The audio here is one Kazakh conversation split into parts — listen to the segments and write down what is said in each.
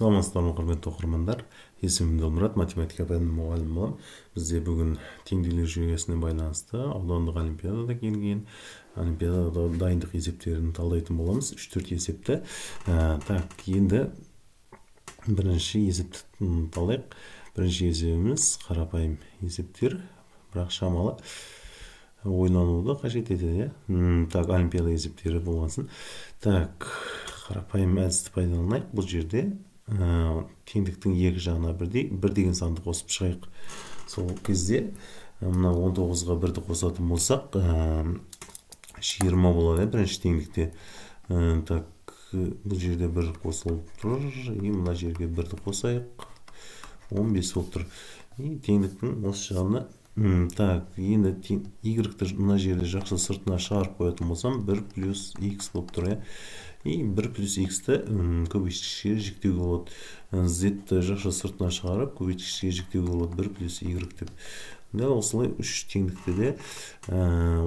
Саламатсыздар ма, құрметті оқырмандар. Есімім Ділмұрат, математика пәнінің мұғалімі боламын. Бізде бүгін теңдеулер жүйесіне байланысты аудандық олимпиадада келген олимпиадада дайындық есептерін талдайтын боламыз. 3-4 есепті. Так, енді бірінші есепті талдайық. Бірінші есебіміз қарапайым есептер, бірақ шамалы ойлануды қажет етеді. Так, олимпиада есептері болғансын. Так, қарапайым әдісті пайдаланайық. Бұл жерде теңдіктің екі жағына бірдей бір деген санды қосып шығайық. Сол кезде мына 19-ға бірді қосатын болсақ, 20 болады бірінші теңдікте. Так, бұл жерде бір қосылып тұр, и мына жерге бірді қосайық, 15 болып тұр. И теңдіктің осы жағына, так, енді y-ті мына жерде жақсы сыртына шығарып қоятын болсам, 1 плюс x болып тұр, иә. И 1 плюс x-ті көбейткішке жіктеуге болады. Z-ті жақша сыртына шығарып, көбейткішке жіктеуге болады 1 плюс y деп. Дәл осылай үш теңдікті де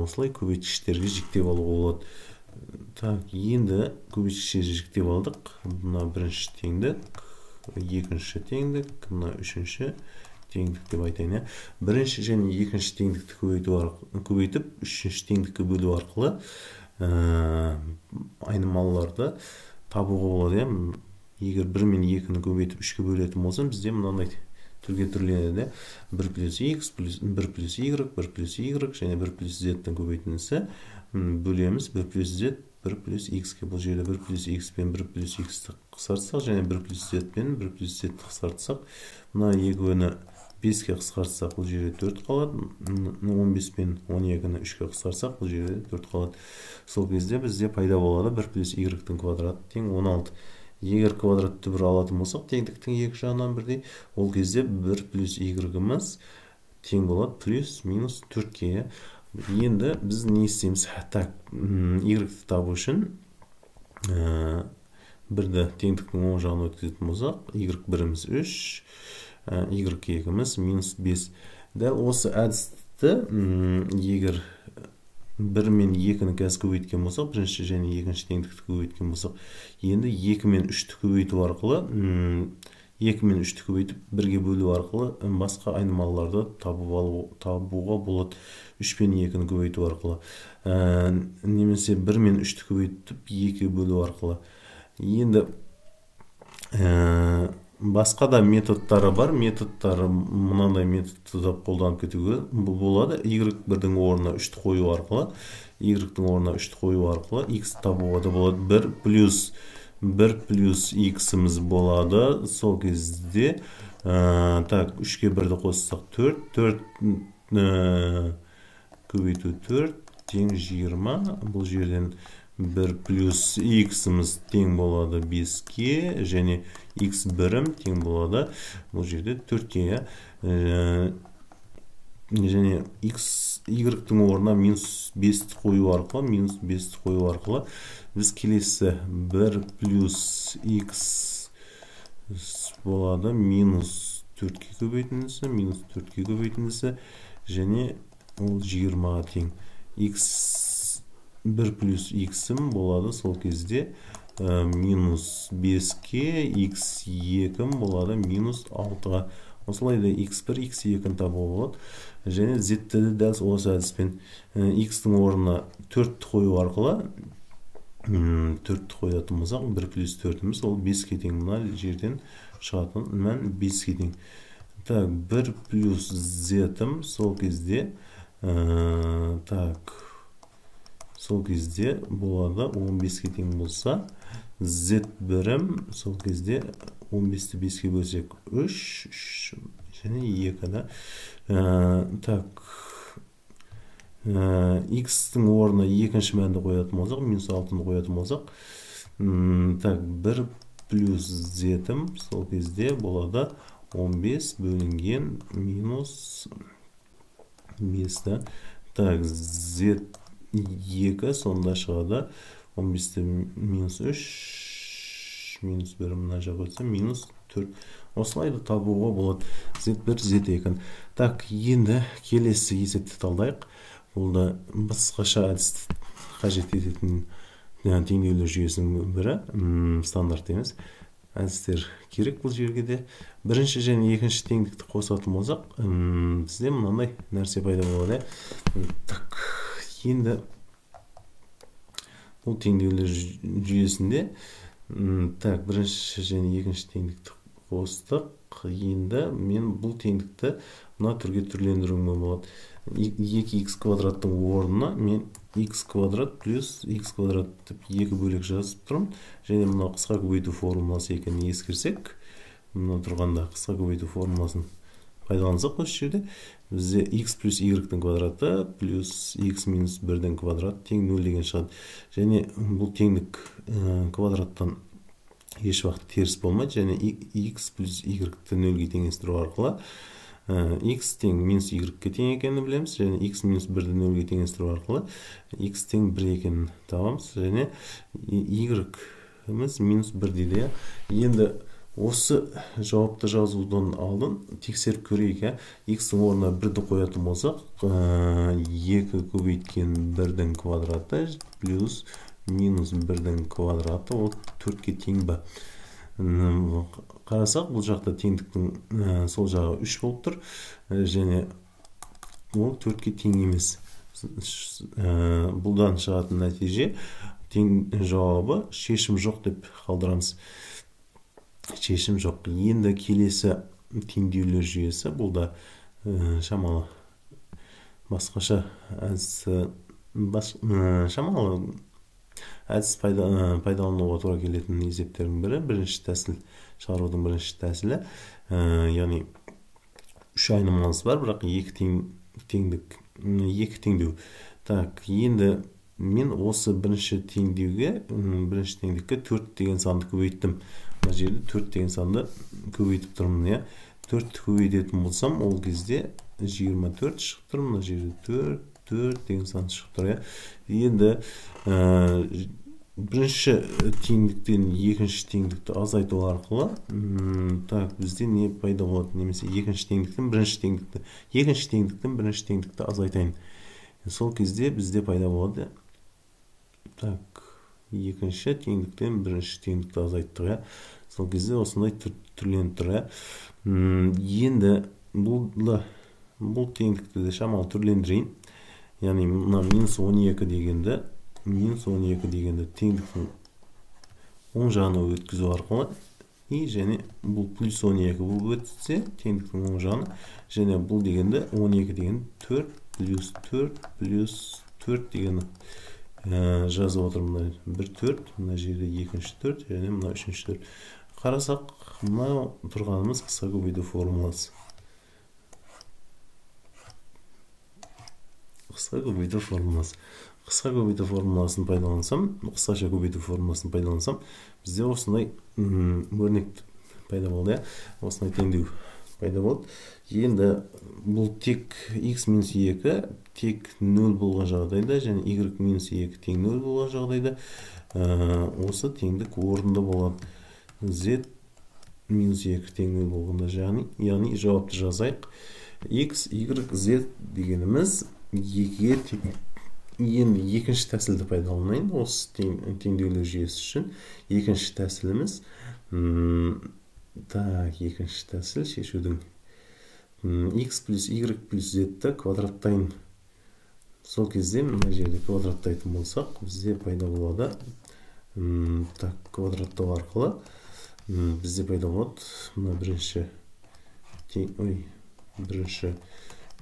осылай көбейткіштерге жіктеп алуға болады. Так, енді көбейткішке жіктеп алдық. Мына бірінші теңдік, екінші теңдік, мына үшінші теңдік деп айтайын. Бірінші және екінші теңдікті көбейтіп, үшінші теңдікке бөлу арқылы айнымалыларды табуға болады. Егер 1 мен 2-ні көбейтіп 3-ке бөлетін болсам, бізде мынандай түрге түрленеді. 1 плюс x, 1 плюс y, 1 плюс y және 1 плюс z-тің көбейтіндісі бөлеміз 1 плюс z, 1 плюс x-ке. Бұл жерде 1 плюс x пен 1 плюс x-ті қысқартсақ және 1 плюс z пен 1 плюс z-ті қысқартсақ, мына екеуini 5-ке қысқартсақ, бұл жерде 4 қалады. 15 пен 12-ні 3-ке қысқартсақ, бұл жерде 4 қалады. Сол кезде бізде пайда болады 1 плюс y-тің квадраты тең 16. Егер квадрат түбір алатын болсақ, теңдіктің екі жағынан бірдей, ол кезде 1 плюс y-іміз тең болады плюс минус 4-ке. Енді біз не істейміз? Так, y-ті табу үшін бірді теңдіктің оң жағына өткізетін болсақ, y біріміз 3, y екіміз минус 5. Дәл осы әдісті егер 1 мен 2-ні қазір көбейткен болсақ, бірінші және екінші теңдікті көбейткен болсақ, енді 2 мен 3-ті көбейту арқылы, 2 мен 3-ті көбейтіп бірге бөлу арқылы басқа айнымалыларды табуға болады. 3 пен 2-ні көбейту арқылы, немесе 1 мен 3-ті көбейтіп 2-ге бөлу арқылы. Енді басқа да методтары бар. Методтары мынандай методты да қолданып кетуге болады. Y1-дің орнына 3-ті қою арқылы, y-тің орнына 3-ті қою арқылы x табуға да болады. 1 плюс 1 плюс x-іміз болады. Сол кезде так, 3-ке 1-ді қоссақ 4, 4 көбейту 4 тең 20. Бұл жерден 1 плюс x-іміз тең болады 5-ке, және x бірім тең болады бұл жерде 4-ке. Және x, y-тің орнына минус 5-ті қою арқылы, минус 5-ті қою арқылы біз келесі 1 плюс x болады минус 4-ке көбейтіндісі, минус 4-ке көбейтіндісі, және ол 20-ға тең. X 1 плюс x-ім болады сол кезде минус 5-ке, x 2-ім болады минус 6-ға. Осылай да x1, x2-ні табуға болады. Және z-ті де дәл осы әдіспен x-тің орнына 4-ті қою арқылы, 4-ті қоятын болсақ, 1 плюс 4-іміз ол 5-ке тең. Мына жерден шығатын мән 5-ке тең. Так, 1 плюс z-ім сол кезде, так, сол кезде болады 15-ке тең болса, z бірім сол кезде 15-ті 5-ке бөлсек 3, 3 және 2 да. Так, x-тің орнына екінші мәнді қоятын болсақ, минус 6-ны қоятын болсақ, так, 1 плюс z-ім сол кезде болады 15 бөлінген минус 5 да. Так, z 2 сонда шығады 15-ті минус 3, минус 1 мына жаққа өтсе минус 4. Осылай да табуға болады z1, z2. Так, енді келесі есепті талдайық. Бұл да басқаша әдісті қажет ететін теңдеулер жүйесінің бірі, стандарт емес. әдістер керек бұл жерге де. Бірінші және екінші теңдікті қосатын болсақ, бізде мынандай нәрсе пайда болады. Так, енді бұл теңдеулер жүйесінде так, бірінші және екінші теңдікті қостық. Енді мен бұл теңдікті мына түрге түрлендіруіме болады. 2х квадраттың орнына мен х квадрат плюс х квадрат деп екі бөлек жазып тұрмын. Және мына қысқа көбейту формуласы екенін ескерсек, мына тұрғанда қысқа көбейту формуласын пайдалансақ, осы жерде бізде х плюс y-тің квадраты плюс х минус 1-дің квадраты тең 0 деген шығады. Және бұл теңдік квадраттан еш уақыт теріс болмайды. Және х плюс y-ті 0-ге теңестіру арқылы x тең минус y-ге тең екенін білеміз. Және x минус 1-ді 0-ге теңестіру арқылы x тең 1 екенін табамыз. Және y-іміз минус 1 дейді. Енді осы жауапты жазудан алдын тексеріп көрейік. X-ің орнына 1-ді қоятын болсақ, 2 көбейткен 1-дің квадраты плюс минус 1-дің квадраты ол 4-ке тең ба? Қарасақ, бұл жақта теңдіктің сол жағы 3 болып тұр, және ол 4-ке тең емес. Бұлдан шығатын нәтиже тең жауабы шешім жоқ деп қалдырамыз. Шешім жоқ. Енді келесі теңдеулер жүйесі, бұл да шамалы басқаша әдіс, шамалы әдіс пайдалануға тура келетін есептердің бірі. Бірінші тәсіл, шығарудың бірінші тәсілі, яғни 3 айнымалысы бар, бірақ екі теңдік, екі теңдеу. Так, енді мен осы бірінші теңдеуге, бірінші теңдікке 4 деген санды көбейттім. Мына жерде 4 деген санды көбейтіп тұрмын, иә. 4 көбейтетін болсам, ол кезде 24 шығып тұр. Мына жерде 4, 4 деген сан шығып тұр, иә. Енді бірінші теңдіктен екінші теңдікті азайту арқылы, так, бізде не пайда болады? Немесе екінші теңдіктен бірінші теңдікті, екінші теңдіктен бірінші теңдікті азайтайын. Сол кезде бізде пайда болады. Так, екінші теңдіктен бірінші теңдікті азайттық, иә. Сол кезде осындай түрленіп тұр, иә. Енді бұл теңдікті де шамалы түрлендірейін. Яғни мына минус 12 дегенді, минус 12 дегенді теңдіктің оң жағына өткізу арқылы, и және бұл плюс 12 болып өтсе теңдіктің оң жағына, және бұл дегенді 12 деген 4 плюс 4 плюс 4 дегені жазып отырмын. Мына бір 4, мына жерде екінші 4 және мына үшінші 4. Қарасақ, мына тұрғанымыз қысқа көбейту формуласы. Қысқа көбейту формуласы. Қысқа көбейту формуласын пайдалансам, қысқаша көбейту формуласын пайдалансам, бізде осындай өрнек пайда болды, иә. Осындай теңдеу пайда болды. Енді бұл тек x минус 2 тек 0 болған жағдайда және y минус 2 тең 0 болған жағдайда осы теңдік орынды болады. Z минус 2 тең 0 болғанда, яғни жауапты жазайық. X, Y, Z дегеніміз 2-ге тең. Енді екінші тәсілді пайдаланайын осы теңдеулер жүйесі үшін. Екінші тәсіліміз, так, екінші тәсіл шешудің x плюс y плюс z-ті квадраттайын. Сол кезде мына жерде квадраттайтын болсақ, бізде пайда болады. Так, квадраттау арқылы бізде пайда болады мына бірінші бірінші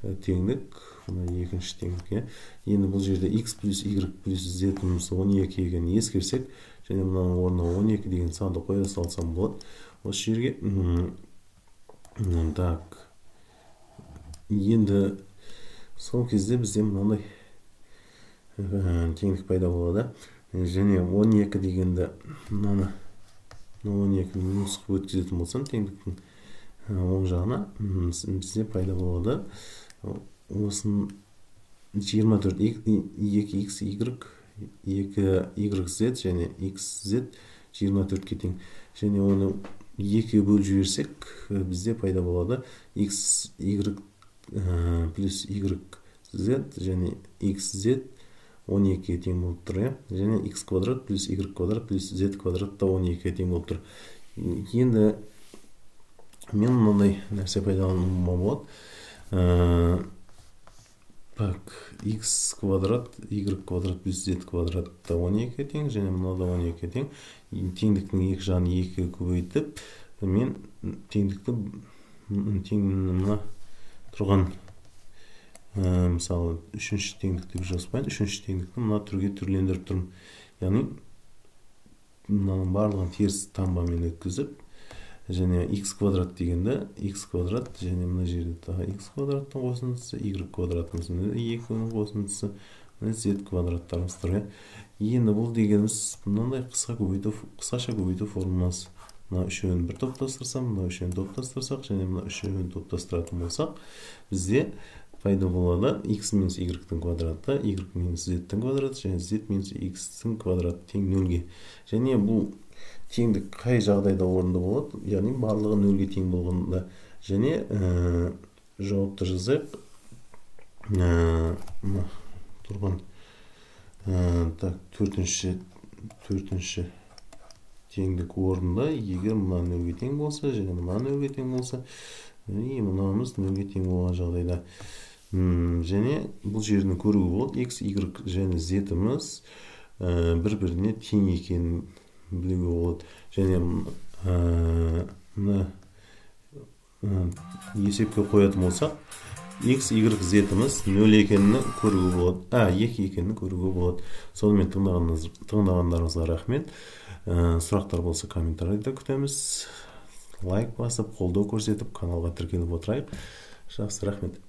теңдік, мына екінші теңдік. Енді бұл жерде x плюс y плюс z 12 екенін ескерсек, және мынаның орнына 12 деген санды қоя салсам болады. Осы жерге так, енді сол кезде бізде мынандай теңдік пайда болады. Және 12 дегенді мынаны 12 минус қылып өткізетін болсам, теңдіктің оң жағына бізде пайда болады. Осын 24 2x y 2 yz және xz 24-ке тең. Және оны 2-ге бөліп жіберсек, бізде пайда болады x y плюс y z және xz 12-ге тең болып тұр, иә. Және x квадрат плюс y квадрат плюс z квадрат та 12-ге тең болып тұр. Енді мен мынандай нәрсе пайдалануыма болады. Так, x квадрат, y квадрат плюс z квадрат та 12-ге тең, және мынау да 12-ге тең. Теңдіктің екі жағын 2-ге көбейтіп, мен теңдікті тең мына тұрған, мысалы, үшінші теңдік деп жазбайын, үшінші теңдікті мына түрге түрлендіріп тұрмын. Яғни мынаның барлығын теріс таңбамен өткізіп, және x квадрат дегенде x квадрат, және мына жерде тағы x квадраттың қосындысы, y квадратымыз, 2-нің қосындысы, z квадраттарымыз тұр. Енді бұл дегеніміз мынандай қысқаша көбейту формуласы. Мына үшеуін бір топтастырсам, мына үшеуін топтастырсақ, және мына үшеуін топтастыратын болсақ, бізде пайда болады x минус y-тің квадраты, y минус z-тің квадраты және z минус x-тің квадраты тең 0-ге. Және бұл теңдік қай жағдайда орынды болады? Яғни барлығы 0-ге тең болғанда. Және жауапты жазайық. Мына тұрған, так, төртінші теңдік орында, егер мына 0-ге тең болса, және мына 0-ге тең болса, и мынауымыз 0-ге тең болған жағдайда. Және бұл жерін көруге болады. X, Y және Z-іміз бір-біріне тең екенін білуге болады. Және мына есепке қоятын болсақ, X, Y, Z-іміз 0 екенін көруге болады. 2 екенін көруге болады. Сонымен тыңдағандарыңызға рахмет. Сұрақтар болса комментарийда күтеміз. Лайк басып, қолдау көрсетіп, каналға тіркеліп отырайық. Жақсы, рахмет.